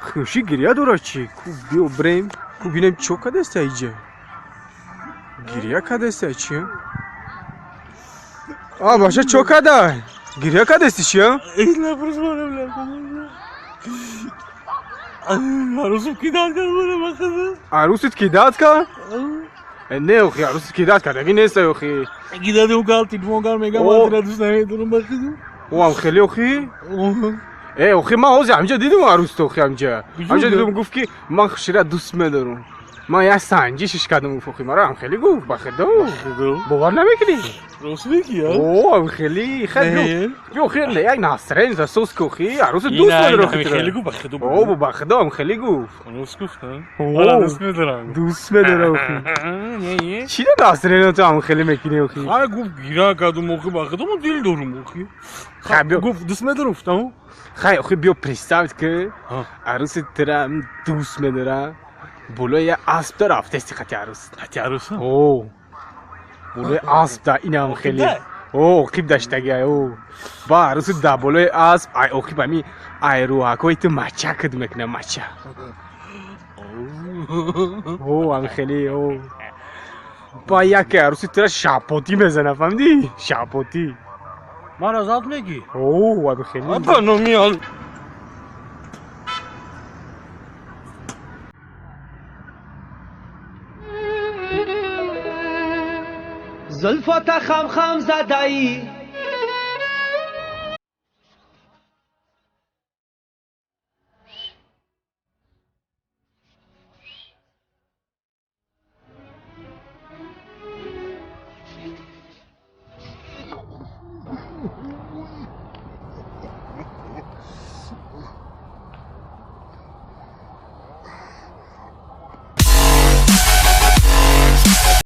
Хуши гиря дорад чи? Ку биё брем, ку бинем чо кадаста иҷа. Гиря кадаста чи? А, баша чо када? Гиря кадасти чи? Арусу кидат кард. Арусит кидат кард? Не, охи, арусит кидат кардаги нест, охи. Кидат кард, телефон кард, мегам ман тира дӯст намедорам ба худо. О, ам хеле охи? Э, охи, ман ҳозир ҳамҷа дидум арусто, охи, ҳамҷа. Ҳамҷа дидум, гуфт ки ман хушира дӯст медорам. Ман як санҷишиш кардам, гуфт, охи, маро ам хеле гуфт, ба худо. Бовар намекунӣ? Рост мегӣ, а? О, ам хеле, хеле. Ё, хеле, не, як настроение засос ки, охи, арусо дӯст медорам, охи. Хеле гуфт, ба худо. О, ба худо, ам хеле гуфт. Рост гуфт, а? Мара дӯст медорам. Дӯст медорам, охи. Чӣ настроение ту ам хеле мекунӣ, охи? Ай, гуфт, гира кардум, охи, ба худо, ман дил дорум, охи. Хай, биё. Гуфт, дӯст медорам, гуфтам. Хай, охи, биё представить ки аруси тура дӯст медорам. Болои як асп да рафтести хати арус. Хати арус? О. Болои асп да инам хеле. О, оқиб даштаги, о. Ба арусу да болои асп, ай оқиб ами ай рӯҳакҳои ту мача кид мекуна, мача. О, ам хеле, о. Ба яке аруси тура шапотӣ мезана, фаҳмидӣ? Шапотӣ. Мара зад мегӣ? О, ам хеле. Ба номи ал. زلفات خم خم زدایی،